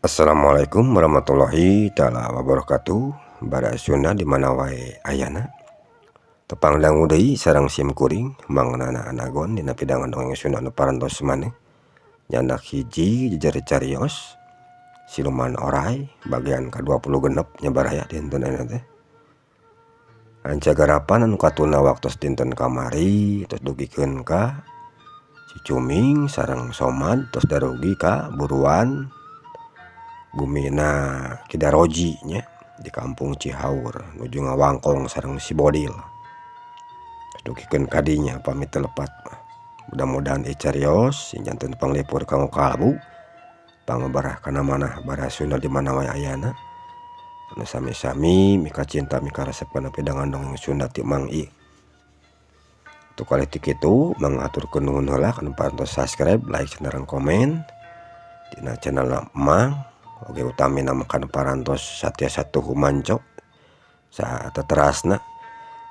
Assalamualaikum warahmatullahi taala wabarakatuh. Baraya Sunda di mana wae ayana. Tepang dangu deui sareng sim kuring Mang Nana Anagon dina pidangan dongeng Sunda anu parantos maneh. Nyandak hiji jejer carios siluman oray bagian ka-26 nya baraya dinten ayeuna teh. Anca garapan anu katuna waktos dinten kamari tos dugikeun ka si Cuming sareng Somad tos darugi ka buruan bumina Ki Daroji nya di kampung Cihaur nuju ngawangkong sareng si Bodil. Dugikeun ka dinya pamit teu lepat mah. Mudah-mudahan ieu carios sing janten panglipur kanggo kalbu pangobarah kana manah baraya Sunda di mana wae ayana. Anu sami-sami mika cinta mika resep kana pidangan dongeng Sunda ti Mang I. Tuh kali ti kitu mangaturkeun nuhun heula kana parantos subscribe, like, sareng komen dina channel Mang. Oge utamina mah kana parantos satya satuhu manco sateterasna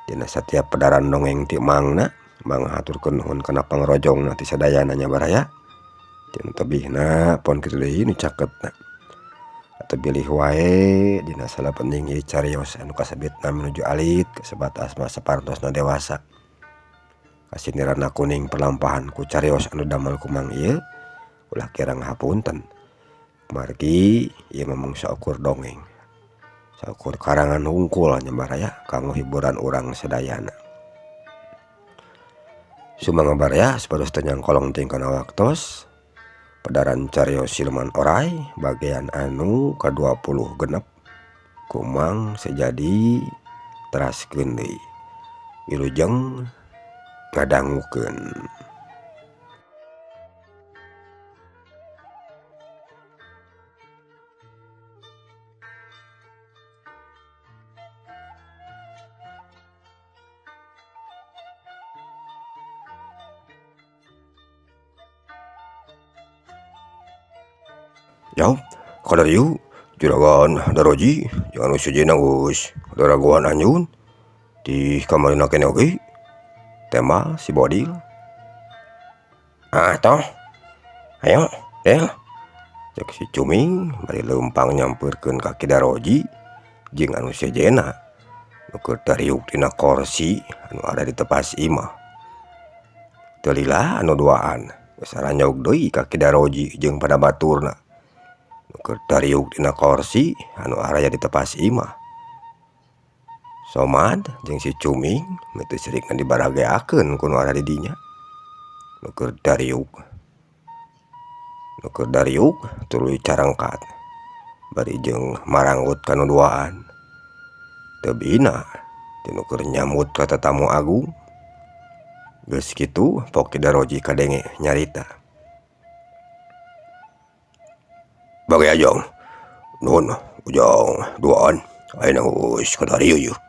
dina satiap pedaran dongeng ti Mangna. Mang haturkeun nuhun kana pangrojongna ti sadayana nya baraya. Ti nu tebihna pon kitu deui nu caketna. Atau bilih wae dina salapening ieu carios anu kasebutna menuju alit kasebat asma saparantosna dewasa. Kasindirana kuning perlampahan ku carios anu damel ku Mang ieu ulah kirang hapunten. Margi ieu mah mung saukur dongeng, saukur karangan hungkul nya baraya kanggo hiburan urang sadayana. Sumangga baraya supados teu nyangkolong teuing kana waktos. Pedaran carios siluman oray bagian anu ka-26 ku Mang Sejadi teraskeun deui. Wilujeng ngadangukeun. Jauh, kadarieu juragan Daroji jangan sejenna geus daragoan anjeun di kamarina keneh oge tema si Bodil. Ah toh, ayo del cek si Cuming bari leumpang nyampeurkeun ka Ki Daroji jeung anu sejenna nu keur tariuk dina korsi anu ada di tepas imah. Teu lila anu duaan geus aranyog deui ka Ki Daroji jeung pada baturna nu keur tariuk dina korsi anu araya di tepas imah. Somad jeung si Cuming teu sirikna dibarageakeun ku nu ada di dinya. Nu keur dariuk. Nu keur dariuk tuluy carangkat bari jeung maranggut ka nu duaan. Teu bina ti nu keur nyambut ka tetamu agung. Geus kitu Pok Ki Daroji kadenge nyarita. Bagi ajang, nuhun ujang duaan, ayeuna geus kadarieu yeuh.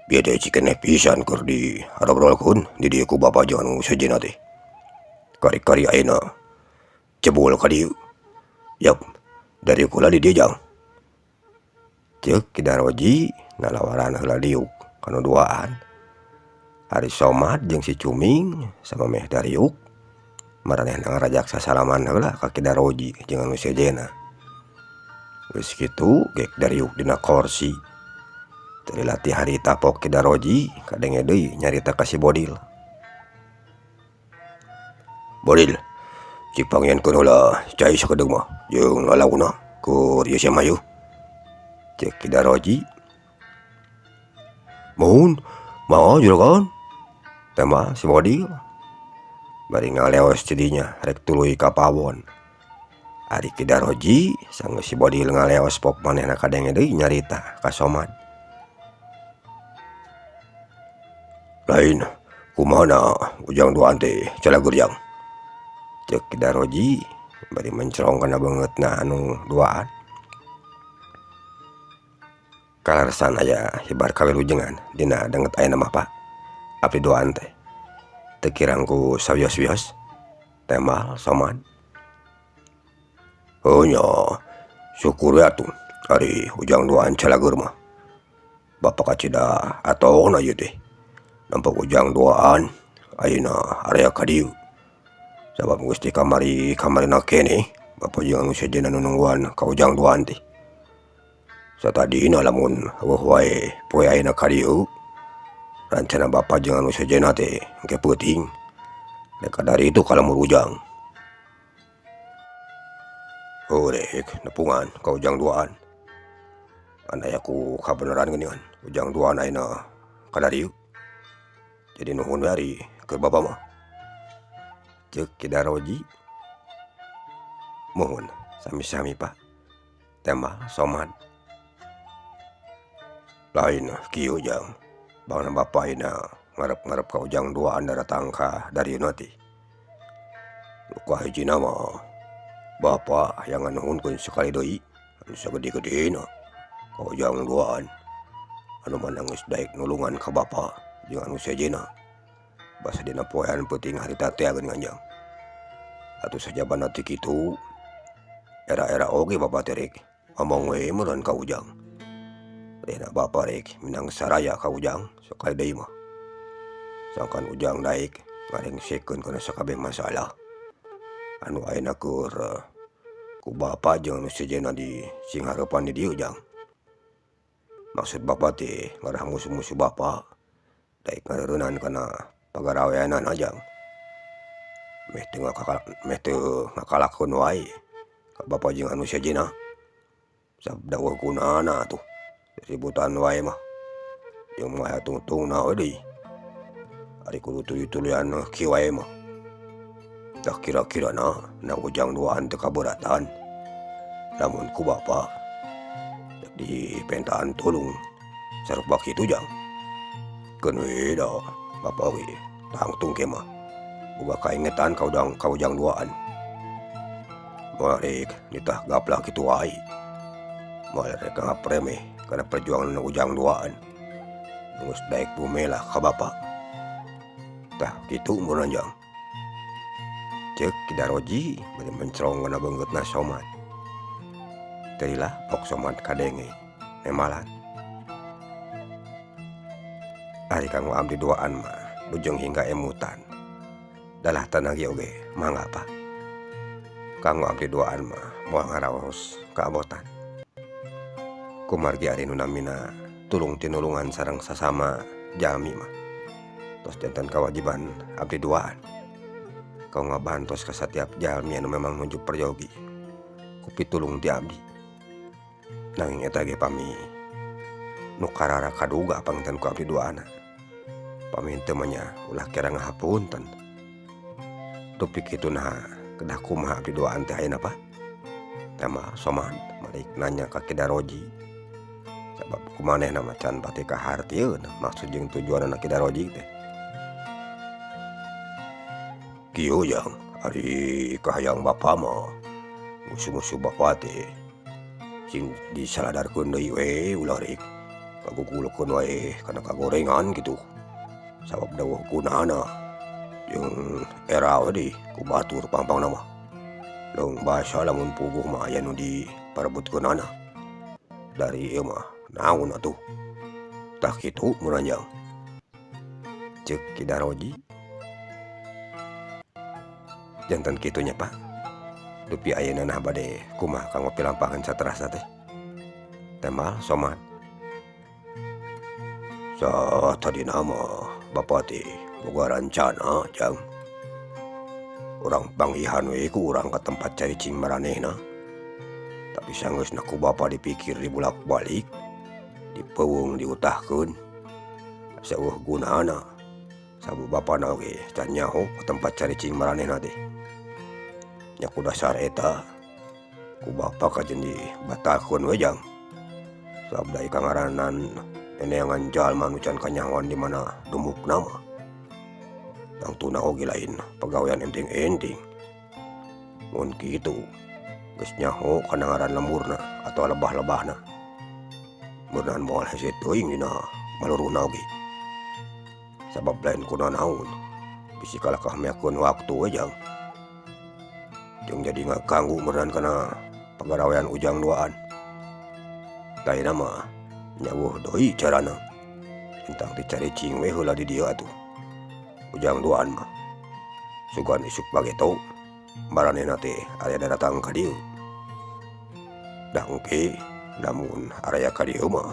Bieu teh cikeneh pisan keur diarobrolkeun di dieu ku bapa jeung anu sejenna teh. Kari-kari ayeuna jebul ka dieu. Yap, dari kula di dieu jang. Ceuk Ki Daroji nalawaran heula diuk kanu duaan. Ari Somad jeung si Cuming samemeh dariuk maranehna ngarajak sasalaman heula ka Ki Daroji jeung anu sejenna. Geus kitu gek dariuk dina korsi. Teu lila ti harita Pok Ki Daroji kadenge deui nyarita ka si Bodil. Bodil, cik pangiankeun heula cai sakedeung mah jeung lalauna keur ieu sia mah yeuh. Ceuk Ki Daroji. Muhun, mangga juragan. Tema si Bodil. Bari ngaleos ti dinya rek tuluy ka pawon. Ari Ki Daroji sanggeus si Bodil ngaleos pok manehna kadenge deui nyarita ka Somad. Lain kumaha ujang duaan teh calagur jang. Ceuk Ki Daroji bari mencrong kana beungeutna anu duaan. Kaleresan aya hibar kawilujengan dina danget ayeuna mah Pak. Abdi duaan teh teu kirang ku sawios-wios tembal Somad. Oh nya, syukur we atuh ari ujang duaan calagur mah. Bapak kacida atona ieu teh. Nampak ujang duaan ayeuna area ka dieu. Sabab geus di kamari kamarina keneh Bapa jeung anu sejenna nu nungguan ka Ujang duaan teh. Satadina lamun eueuh wae poe ayeuna ka dieu rancana Bapa jeung anu sejenna teh engke peuting. Rek kadari itu ka lembur Ujang. Heuh rek nepungan ka Ujang duaan. Kan aya ku kabeneran geuningan Ujang duaan ayeuna kadarieu. Jadi nuhun we ari keur Bapa mah. Ceuk Ki Daroji. Muhun sami-sami Pak. Tembal Somad. Lain kieu Jang. Bangna Bapa ayeuna ngarep-ngarep ka Ujang duaan daratang ka darieuna teh. Nu kahijina mah Bapa hayang nganuhunkeun sakali deui anu sagede-gedena ka Ujang duaan. Anu mana geus daek nulungan ka Bapa jeung anu sejenna. Basa dina poean peuting harita teh geuningan Jang. Atuh sajabana ti kitu era-era oge Bapa teh rek ngomong we meureun ka Ujang. Rehna Bapa rek minang saraya ka Ujang sakali deui mah. Sangkan Ujang daek ngarengsekeun kana sakabeh masalah anu ayeuna keur ku Bapa jeung anu sejenna di singhareupan di dieu Jang. Maksud Bapa teh ngarah musuh-musuh Bapa daek ngareureunan kana pagaraweanana Jang. Meh teu ngakalakeun wae ka Bapa jeung anu sejenna. Sabda eueuh gunana atuh ributan wae mah jeung moal aya tungtungna we deui. Ari kudu tuluy-tuluyan kieu wae mah. Tah kira-kirana na Ujang duaan teu kaberatan lamun ku Bapa rek dipentaan tulung sarupa kitu Jang. Keun we da Bapa oge tangtung ke mah boga kaingetan ka Ujang duaan. Moal rek nitah gaplah kitu wae. Moal rek ngapremeh kana perjuangan Ujang duaan. Geus daek bumelah ka Bapa. Tah kitu meureun Jang. Ceuk Ki Daroji bari mencrong kana beungeutna Somad. Teu lila pok Somad kadenge nemalan. Ari kanggo abdi duaan mah bujeng hingga emutan. Dalah tanagi oge mangga Pak. Kanggo abdi duaan mah moal ngaraos kaabotan. Kumargi ari nu namina tulung tinulungan sareng sasama jalmi mah. Tos janten kawajiban abdi duaan. Kau ngabantos ka satiap jalmi anu memang nuju peryogi ku pitulung ti abdi. Nanging eta ge pami nu karara kaduga panginten ku abdi duaana. Pami henteu mah nya ulah kira ngahapunten. Dupi kitu naha kedah kumaha abdi duaan teh ayeuna Pak? Tambah Somad balik nanya ka Ki Daroji. Sabab kumanehna mah can pati kahartieun maksud jeung tujuanna Ki Daroji teh. Kieu Jang, ari kahayang Bapa mah musuh-musuh Bapa teh sing disaladarkeun deui we ulah rek kagugulukeun wae kana kagorengan kitu. Sabab dawuh gunana jeung era we deui ku batur pangpangna mah. Leung basa lamun puguh mah aya nu diparebutkeunana. Dari ieu mah naon atuh. Tah kitu meureun Jang. Ceuk Ki Daroji. Janten kitu nya Pak. Dupi ayeuna nah bade kumaha kanggo pilampahan saterasna teh. Tembal Somad. Satadina mah Bapa teh boga rancana Jang. Urang panggihan we ku urang ka tempat caricing maranehna. Tapi sanggeusna ku Bapa dipikir dibulak-balik, dipeuweung diutahkeun. Asa eueuh gunana. Sabab Bapana oge can nyaho ka tempat caricing maranehna teh. Nya ku dasar eta ku Bapa kajen dibatalkeun we Jang. Sabab da kangaranan neneangan jalma nu can kanyahoan di mana dumukna mah. Tangtuna oge lain pagawean enting-enting. Mun kitu geus nyaho kana ngaran lemburna atawa lebah-lebahna. Meureun moal hese teuing dina maluruhna oge. Sabab lain ku nanaon bisi kalakah meakeun waktu we Jang. Jeung jadi ngaganggu meureun kana pagarawean Ujang duaan. Tah mah nyaweuh deui carana. Entang teh caricing we heula di dieu atuh. Ujang duaan mah. Sugan isuk bageto Maranehna teh aya daratang ka dieu. Da engke lamun araya ka dieu mah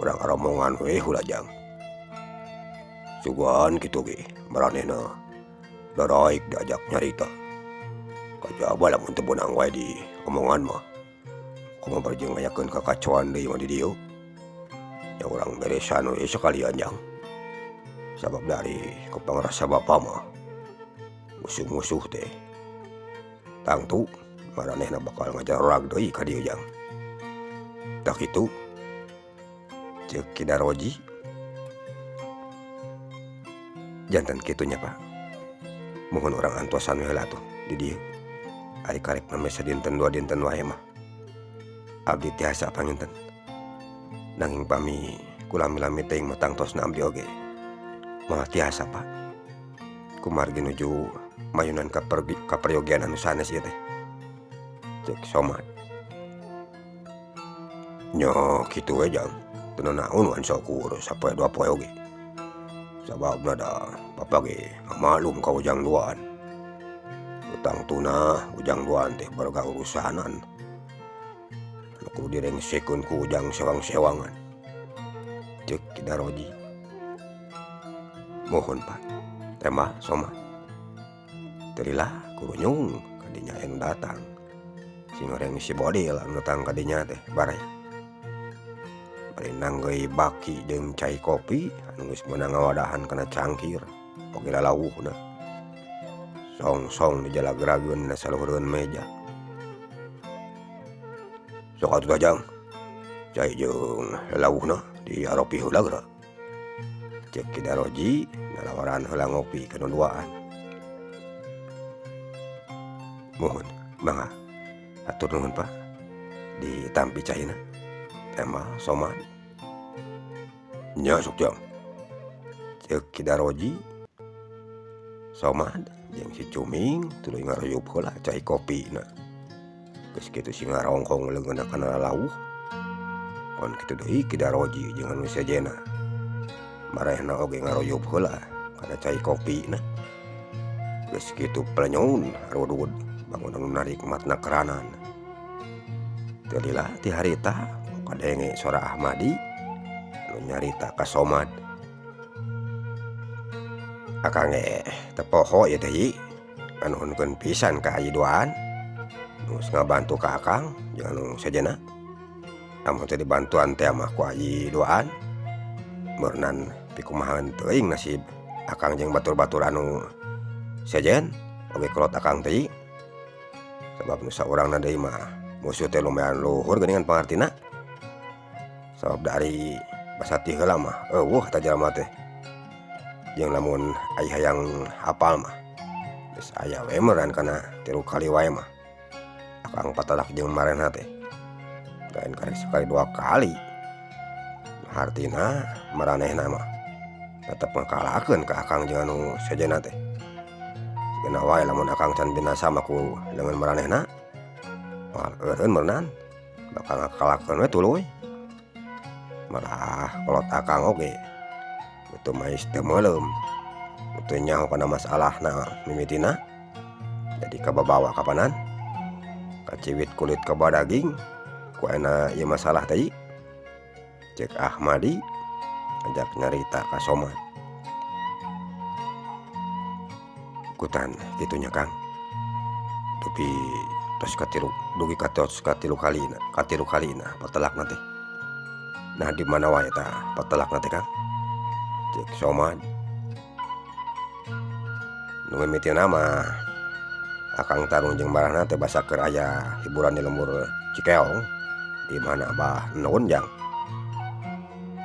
urang aromongan we heula jang. Sugan kitu ge maranehna daraek diajak nyarita. Kajaba lamun teu beunang wae di omongan mah kumaha bari jeung ngayakeun kakacoan deui mah di dieu. Nya urang beresan we sakalian jang. Sabab dari kapangrasa bapa mah musuh-musuh teh tangtu maranehna bakal ngajarorag deui ka dieu jang. Tah kitu ceuk Ki Daroji. Janten kitu nya Pak. Muhun urang antosan we heula atuh di dieu. Ari karek name sadinten dua dinten wae mah abdi tiasa panginten. Nanging pami kulami-lami teuing mah tangtosna abdi oge moal tiasa Pak. Kumargi nuju mayunan kaperyogian anu sanes ieu teh. Ceuk Somad. Nya kitu we jang. Teu nanaon wan saukur sapoe dua poe oge. Sababna da bapa ge ngamaklum ka ujang duaan. Tangtuna ujang duaan teh boga urusanan. Anu kudu direngsekeun ku ujang sewang-sewangan. Ceuk Ki Daroji. Muhun Pak, tembah Somad. Teu lila kurunyung kadinya anu datang. Si ngoreng si Bodil anu datang kadinya teh baraya. Bari nanggeuy baki jeung cai kopi anu geus meunang ngawadahan kana cangkir oge lalawuhna. Song-song dijalagrageun dina saluhureun meja. Sok atuh jang, cai jeung lalawuhna diaropi heula geura. Ceuk Ki Daroji ngalawaran heula ngopi kana duaan. Muhun mangga hatur nuhun Pak ditampi caina. Tembah Somad. Nya sok jang. Ceuk Ki Daroji. Somad jeung si Cuming tuluy ngaruyup heula cai kopina. Geus kitu si ngarongkong leungeunna kana lalawuh. Kon kitu deui Ki Daroji jeung anu sejenna. Marehna oge ngaruyup heula kana cai kopina. Geus kitu pelenyun arudud bangun anu narik matna keranan. Teu lila ti harita kadenge sora Ahmadi anu nyarita ka Somad. Akang ge teu poho ieu teh ieu. Nganuhunkeun pisan ka ayi duaan. Nu geus ngabantu ka akang jeung anu sejenna. Lamun teu dibantuan teh mah ku ayi duaan. Meureunan pikumahan teuing nasib akang jeung batur-batur anu sejen oge kolot akang teh. Sabab nu saurangna deui mah musuh teh lumayan luhur geuningan pangartina. Sabab dari basa ti heula mah eueuh eta jalma teh. Jeung lamun ai hayang hafal mah geus aya we meureun kana 3 kali wae mah. Akang patalak jeung marehna teh. Lain karek sakali 2 kali. Hartina maranehna mah tetep ngakalakeun ka akang jeung anu sejenna teh. Sigana wae lamun akang can binasa mah ku leungeun maranehna moal eureun meureunan bakal ngakalakeun we tuluy. Malah kolot akang oge teu mais teu meuleum teu nyaho kana masalahna mimitina jadi kababawa kapanan kaciwit kulit kabawa daging ku ayeuna ieu masalah teh. Ceuk Ahmadi ajak nyarita ka Somad. Kutan kitu nya Kang. Dupi tos katilu dugi ka tos katilu kalina katilu kalina patelakna teh. Nah di mana wae tah patelakna teh Kang? Ceuk Somad. Nu mimitina mah akang tarung jeung marahna teh basa keur aya hiburan di lembur Cikeong di mana Abah Nun jang.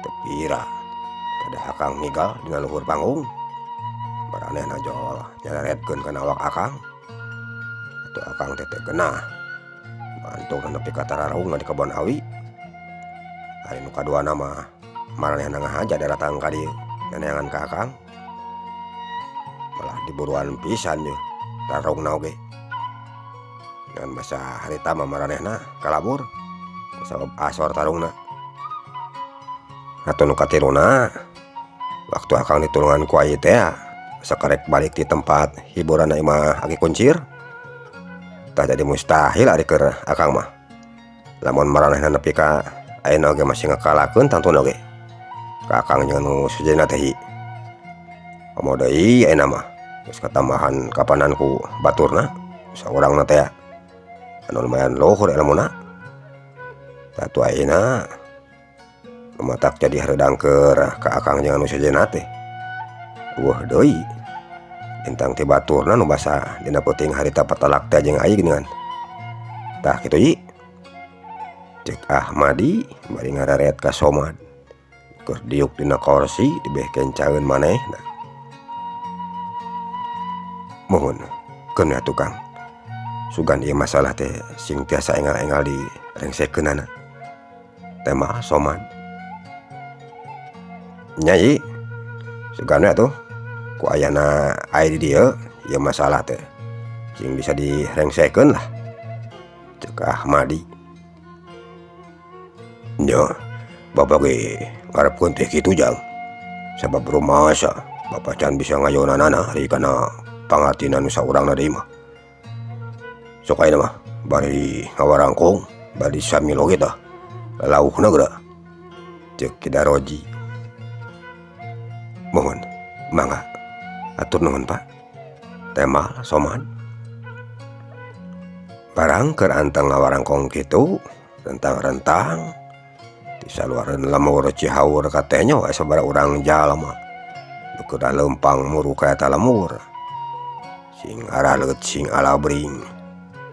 Teu pira kada akang ngigal dina luhur panggung. Maranehna jol nyareretkeun kana awak akang. Atuh akang teh teu genah. Mantungna nepi ka tararung di kebon awi. Ari nu kaduana mah maranehna ngahaja daratang ka dieu neneangan ka akang. Malah diburuan pisan yeuh tarungna oge. Ngan basa harita mah maranehna kalabur sabab asor tarungna. Atuh nu katiluna waktu akang ditulungan ku ayi teh sakarek balik di tempat hiburan imah Aki Kuncir. Tah jadi mustahil ari keur akang mah. Lamun maranehna nepi ka ayeuna oge masih ngakalakeun tangtuna oge. Ka akang jeung nu sejenna teh hi. Komo deui ayeuna mah geus katambahan kapanan ku baturna saurangna teh anu lumayan luhur elmuna. Tatu ayeuna matak jadi hareudang keur ka akang jeung anu sejenna teh. Eueuh deui lintang ti baturna nu basa dina peuting harita patalak teh jeung ai geuningan. Tah kitu ieu. Ceuk Ahmadi bari ngareret ka Somad. Keur diuk dina korsi dibeh kencaeun manehna. Muhun keun we atuh Kang. Sugan ieu masalah teh sing tiasa enggal-enggal direngsekeunana. Tema Somad. Nya ieu sugan we atuh ku ayana ai di dieu ieu masalah teh sing bisa direngsekeun lah. Ceuk Ahmadi. Nya bapak ge ngarepkeun teh kitu jang. Sabab rumasa bapak can bisa ngayonanana ari kana pangartina nu saurangna deui mah. Sok ayeuna mah bari ngawarangkong bari samil oge tah lalauhna geura. Ceuk Ki Daroji. Mohon mangga atur nuhun Pak. Tema Somad. Barang keur anteng ngawarangkong kitu rentang-rentang di saluareun lemur Cihaur katenyo aya sabaraha urang jalma nu keur leumpang muru ka eta lemur. Sing araleut sing alabring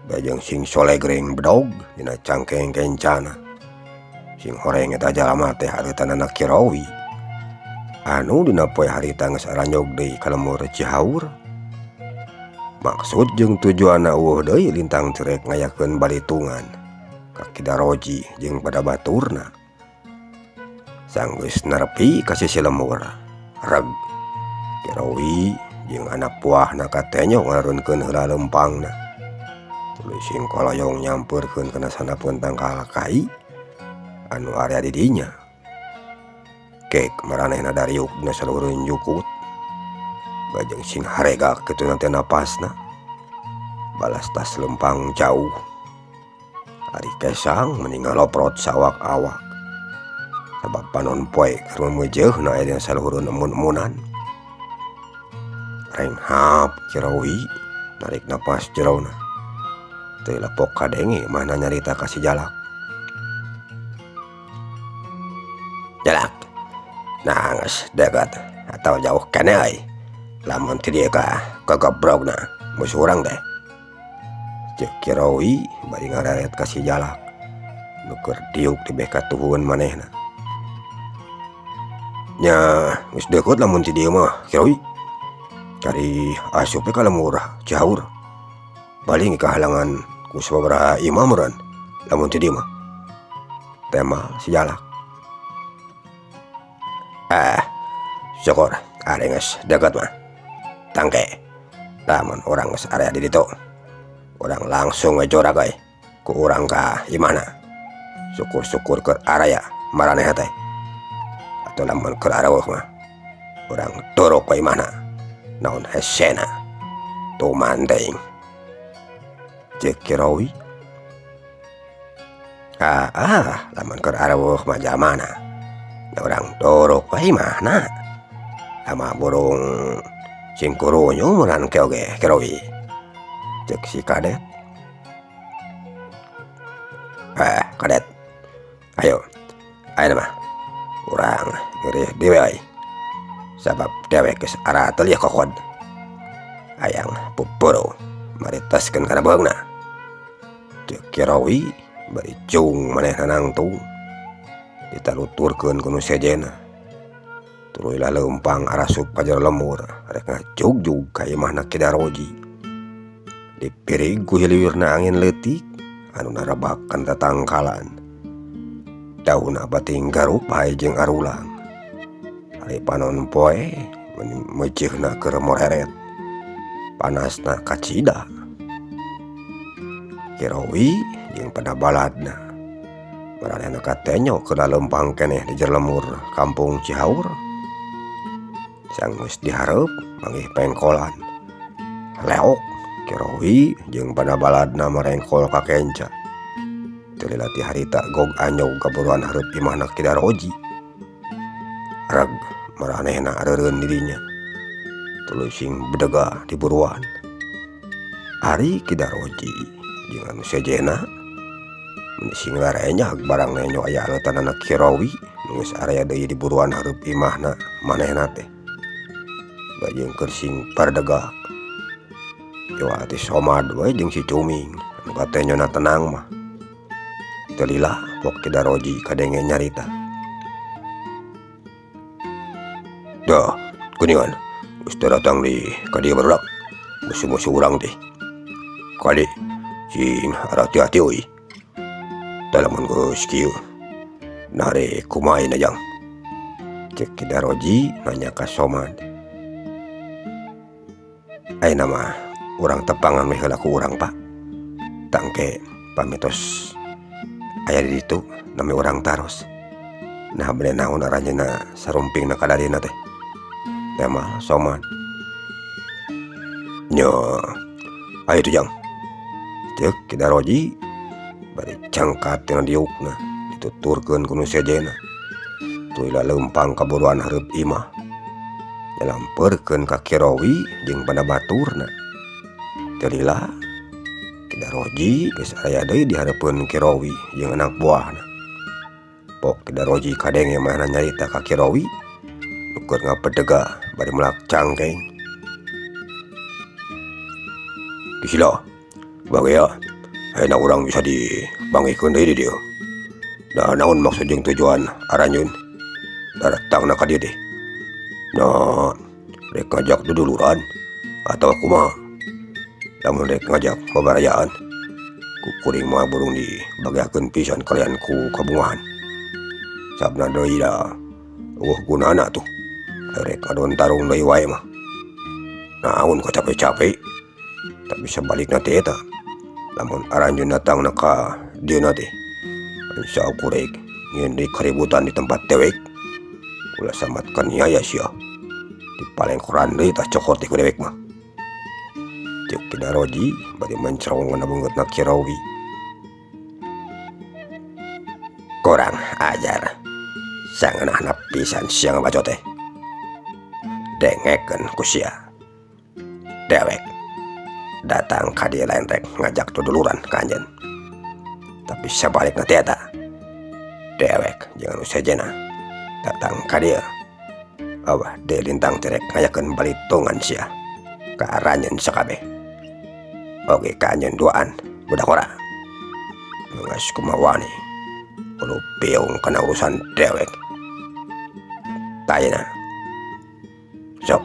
bajeng sing solegreng bedog dina cangkeng kencana. Sing horeng eta jalma teh areutanana Ki Rowi anu dina poe harita geus aranyog deui ka lemur Cihaur. Maksud jeung tujuanna eueuh deui lintang teu rek ngayakeun balitungan ka Ki Daroji jeung pada baturna. Sanggeus nerepi ka sisi lemur reg Ki Rowi jeung anak buahna katenyo ngarunkeun heula leumpangna. Tuluy sing koloyong nyampeurkeun kana sanapeun tangkal kai anu area di dinya. Kek maranehna dariuk dina saluhureun jukut. Bajeng sing haregak kitu teh napasna. Balas tas lempang jauh. Ari kesang meni ngaloprot sawak-awak. Sabab panon poe keur meujeuhna aya dina saluhureun emun-emunan. Renghap Ki Rowi narik napas jerona. Teu lepok kadenge mana nyarita ka si Jalak. Jalak. Nah geus deukeut atawa jauh keneh euy. Lamun ti dieu ka kagebrogna musuh urang teh. Ceuk Ki Rowi bari ngareret ka si Jalak nu keur diuk tibeh katuhun manehna. Nya geus deukeut lamun ti dieu mah Ki Rowi. Cari asup we ka lemur Cihaur. Paling kahalangan ku sababaraha imah meureun lamun ti dieu mah. Tema si Jalak. Ah, syukur ari geus deukeut mah. Tangke lamun urang geus area di ditu urang langsung we jorak euy ku urang ka imahna. Syukur-syukur keur araya maraneh teh. Atuh lamun keur areueuh mah urang turuk we imahna. Naon hesena tuman teuing. Ceuk Ki Rowi. Ah, lamun keur areueuh mah jalmana. Da urang turuk we imahna. Sama burung sing kurunyung meureun ke oge Ki Rowi. Ceuk si Kadet. Ah, Kadet. Ayo. Ayeuna mah urang ngeureuh deui euy. Sabab dewek geus aratel ieu kokod. Hayang pupuru maritaskeun kana beuheungna. Ceuk Ki Rowi bari cung manehna nangtung. Ditaluturkeun ku nu sejenna. Tuluy laleumpang arasup ka jero lemur rek ngajugjug ka imahna Ki Daroji. Dipirig ku hiliwirna angin leutik anu narebak kana tatangkalan. Daunna bating garupa jeung arulang. Ari panon poe meujeuhna keur moreret. Panasna kacida. Ki Rowi jeung pada baladna maranehna katenyo keur laleumpang keneh di jero lemur kampung Cihaur. Sanggeus dihareup manggih pengkolan. Leok Kirowi jeung bala-baladna marengkol ka kenca. Teu lila ti harita gog anyog kaburuan hareup imahna Ki Daroji. Reg maranehna areureun di dinya. Tuluy sing bedega diburuan. Ari Ki Daroji jeung anu sejenna mun sing larenyag barang nenjo aya aleutanana Kirowi nu geus araya deui di buruan hareup imahna manehna teh. Bajing keur sing pardega. Iwa ti Somad we jeung si Cuming anu katenyona tenang mah. Teu lila pok Ki Daroji kadenge nyarita. Dah, geuningan geus teu datang di ka dieu barudak. Musuh-musuh urang teh. Kade sing hati-hati euy. Tah lamun geus kieu nah rek kumaha ayeuna jang? Ceuk Ki Daroji nanya ka Somad. Ayeuna mah urang tepangan we heula ku urang Pak. Tangke pamitos aya di ditu nami urang taros. Nah bade naon aranjeunna sarumpingna ka dadina teh. Tema Somad. Nya ayo tuh jang. Ceuk Ki Daroji bari cangkat tina diukna dituturkeun ku nu sejenna. Tuluy laleumpang ka buruan hareup imah. Nyalampeurkeun ka Kirowi jeung pada baturna. Teu lila Ki Daroji geus aya deui di hareupeun Kirowi jeung anak buahna. Pok Ki Daroji kadenge manehna nyarita ka Kirowi nu keur ngapedega bari melak cangkeng. Kisila, bagea ayeuna urang bisa dipanggihkeun deui di dieu. Da naon maksud jeung tujuan aranjeun daratangna ka dieu teh? Nah, rek ngajak duduluran atawa kumaha? Lamun rek ngajak babarayaan, ku kuring mah burung dibageakeun pisan kalian ku kabungahan. Sabna deui da eueuh gunana tuh. Rek ngadon tarung deui wae mah. Naon kacape-cape. Tapi sabalikna teh eta, lamun aranjeun datangna ka dieuna teh, saukur rek nyieun deui kaributan di tempat dewek. Ulah sambat kaniaya sia. Dipalengkoran deui tah cokot teh ku dewek mah. Ceuk Ki Daroji bari mencrong kana beungeutna Kirowi. Kurang ajar. Sangeunahna pisan sia ngabaco teh. Dengekeun ku sia. Dewek datang ka dieu lain rek ngajak duduluran ka anjeun. Tapi sabalikna teh eta. Dewek jeung anu sejenna datang ka dieu. Awah deui lintang teh rek ngayakeun balitungan sia ka aranjeun sakabeh. Oge ka anjeun duaan budak ora. Geus kumaha wani kudu piung kana urusan dewek. Tayna sok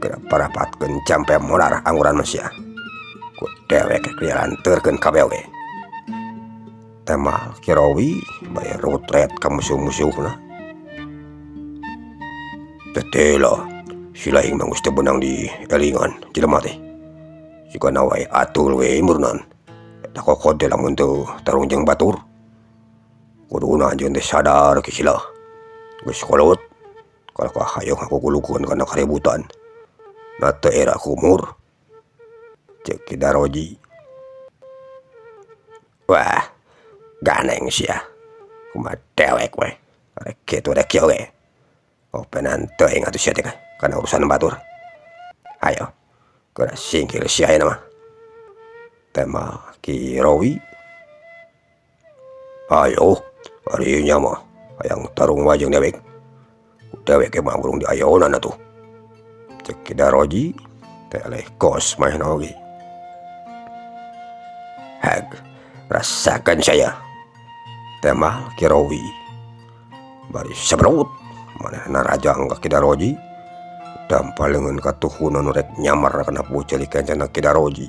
geura parapatkeun jampe modar angguran mah sia. Ku dewek rek dilanteurkeun kabeh oge. Temal Kirowi bari rutret ka musuh-musuhna. Teh lah si laing mah geus teu beunang di elingan jelema teh. Sigana wae atul we murnan. Eta kokod teh lamun teu tarung jeung batur. Kuduna anjeun teh sadar ki sila. Geus kolot kalakah hayoh ngakugulukeun kana kaributan. Na teu era kumur. Ceuk Ki Daroji. Wah, ganeng sia. Kumaha dewek we. Rek kitu rek kieu ge. Openan teuing atuh sia teh kana urusan batur. Hayo, geura singkir sia ayeuna mah. Tema Kirowi. Ayo, ari nya mah hayang tarung wae jeung dewek. Dewek ge mah burung diayonan atuh. Ceuk Ki Daroji teh eleh kos manehna oge. Hag, rasakan saya. Tema Kirowi. Bari sabrut manehna rajang ka Ki Daroji. Dampal leungeun katuhuna nu rek nyamar kana puceu kencanna Ki Daroji.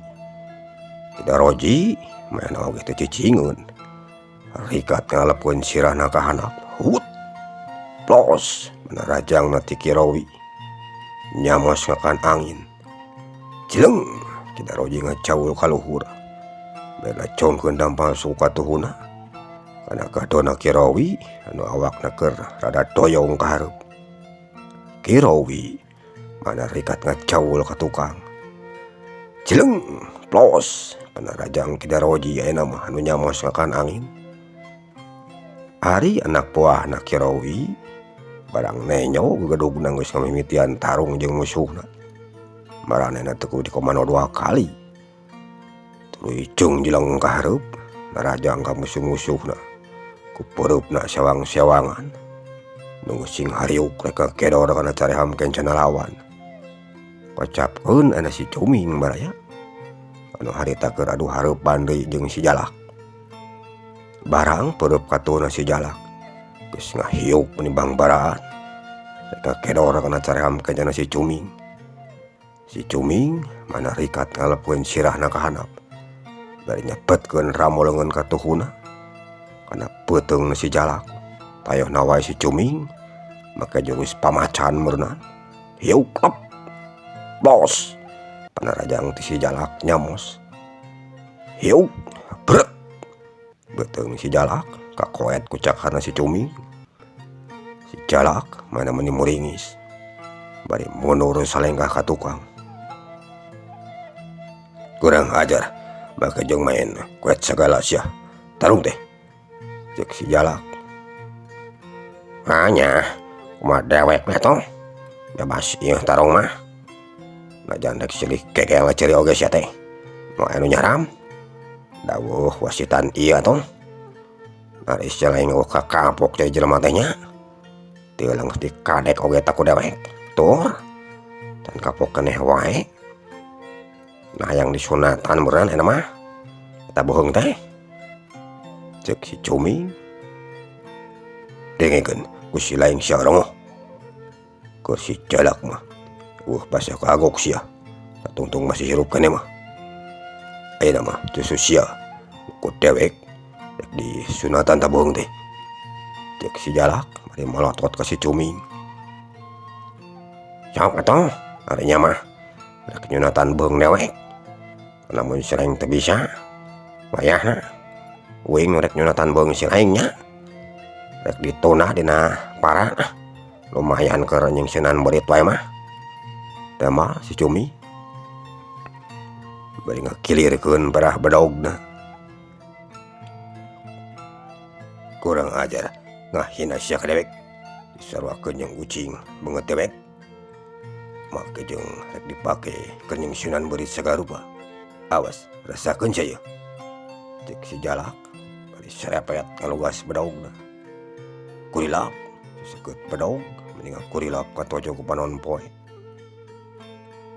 Ki Daroji manehna oge teu cicingeun. Rikat ngalepkeun sirahna ka handap. Hut. Plos mana rajangna ti Kirowi. Nyamos ngakan angin. Cileng Ki Daroji ngacaul ka luhur. Bari lacongkeun dampal suku katuhuna. Kana gadona Kirowi anu awakna keur rada doyong ka hareup. Kirowi mana rikat ngacaul ka tukang. Cileng plos panarajang Ki Daroji ayeuna mah anu nyamos ngakan angin. Ari anak buahna Ki Rowi barang nenyo gegedugna geus ngamimitian tarung jeung musuhna. Maranehna teu kudu dikomando 2 kali. Tuluy ceung jeleng ka hareup narajang ka musuh-musuhna. Ku peureupna sewang-sewangan. Nu sing hariuk rek kakedor kana careham kencana lawan. Kocapkeun ana si Cuming baraya. Anu harita keur adu hareupan deui jeung si Jalak. Barang peureub katuhna si Jalak geus ngahiuk menimbang baraan. Rek kakedor kana careham kencana si Cuming. Si Cuming mana rikat ngalepkeun sirahna ka handap. Bari nyepetkeun ramo leungeun katuhuna kana peuteungna si Jalak. Tayohna wae si Cuming make jurus pamacan meureunna. Hiuk lep. Bos. Panarajang ti si Jalak nyamos. Hiuk brek. Beuteung si Jalak kakoet ku cakarna si Cuming. Si Jalak mana meuni muringis. Bari mundur salengkah ka tukang. Kurang ajar make jeung main kuet sagala sia. Tarung teh. Ceuk si Jalak. Hanya kumaha dewek mah toh. Bebas ieu tarung mah. Najan rek silih kegel ciri oge sia teh. Moal anu nyaram. Dawuh wasitan ieu atuh. Ari sia lain eueuh kakapok teh jelema teh nya. Teu leungeuh dikadek oge ta ku dewek. Tur can kapok keneh wae. Nah hayang disunatan meureun eta mah. Eta boheung teh. Ceuk si Cuming. Dengekeun ku si lain sia rongoh. Keur si Jalak mah eueuh basa kagok sia. Satungtung masih hirup keneh mah. Ayeuna mah susu sia ku dewek rek disunatan ta boheung teh. Ceuk si Jalak bari molotot ka si Cuming. Sok atuh ari nya mah rek nyunatan boheung dewek. Lamun si lain teu bisa wayahna uing rek nyunatan boheung si lain nya. Rek dituna dina para lumayan keur nyingsieunan beurit wae mah. Tema si Cumi bari ngakilirkeun barah bedogna. Kurang ajar ngahina sia ka dewek. Disaruakeun jeung ucing beungeut dewek. Make jeung rek dipake keur nyingsieunan beurit sagarupa. Awas rasakeun sia ieu. Ceuk si Jalak bari serepet ngalugas bedogna. Kurilap seseukeut bedog mending kurilap katojo ku panon poe.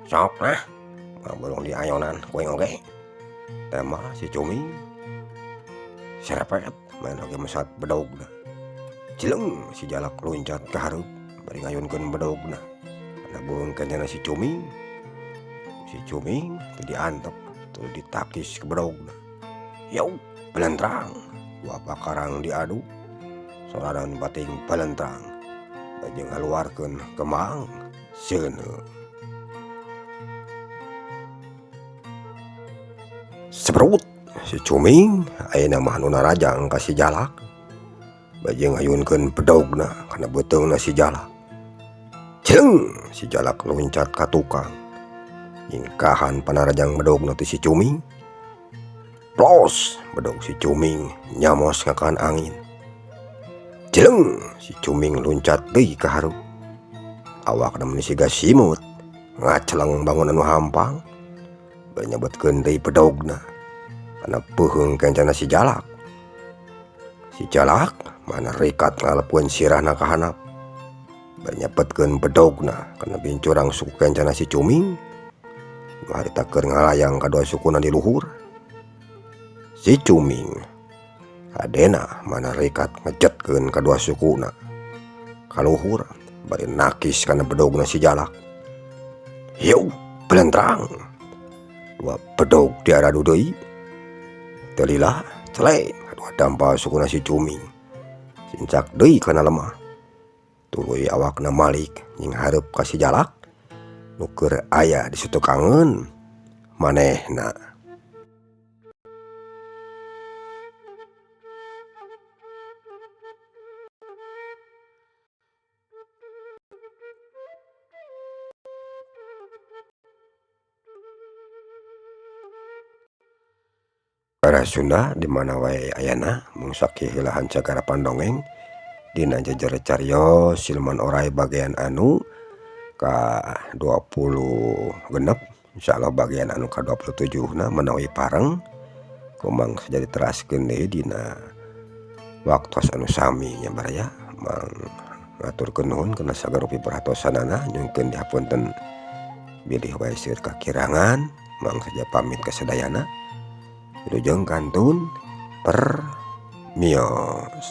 Sok nah burung diayonan kuing oge. Tema si Cuming serepet main oge mesat bedogna. Cileng si Jalak loncat ka hareup bari ngayunkeun bedogna. Kana beuheung kencana si Cuming. Si Cuming teu diantep tuluy ditakis ke bedogna. Yau belentrang dua pakarang diadu. Soraran bating belentrang bajeng ngaluarkeun kembang seuneu. Seberut si Cuming ayeuna mah nu narajang ka si Jalak. Bajeng ngayunkeun bedogna kana beuteungna si Jalak. Cileng si Jalak loncat ka tukang. Nyingkahan panarajang bedogna ti si Cuming. Plos bedog si Cuming nyamos ngakan angin. Cileng si Cuming loncat deui ka hareup. Awakna meuni siga simut ngaceleng bangun anu hampang. Bari nyebutkeun deui bedogna kana peuheung kencana si Jalak. Si Jalak mana rikat ngalepkeun sirahna ka handap. Bari nyebutkeun bedogna kana bincurang suku kencana si Cuming. Nu harita keur ngalayang kadua sukuna di luhur. Si Cuming hadena mana rikat ngejetkeun kadua sukuna ka luhur bari nakis kana bedogna si Jalak. Hiu belentrang. Dua bedog diaradu deui. Teu lila cele kadua dampal sukuna si Cuming. Sincak deui kana lemah. Tuluy awakna malik nying hareup ka si Jalak nu keur aya di sutukangeun manehna. Baraya Sunda di mana wae ayana, mung sakihilahan cagara pandongeng dina jejer carios Siluman Oray bagian anu ka 26, insyaallah bagian anu ka 27 na manawi pareng ku Mang Saja diteraskeun deui dina waktos anu sami nya baraya. Mang ngaturkeun nuhun kana sagala rupi perhatosanana, nyungkeun dihapunten bilih wae seueur kakirangan. Mang Saja pamit ka sadayana, wilujeng kantun permios.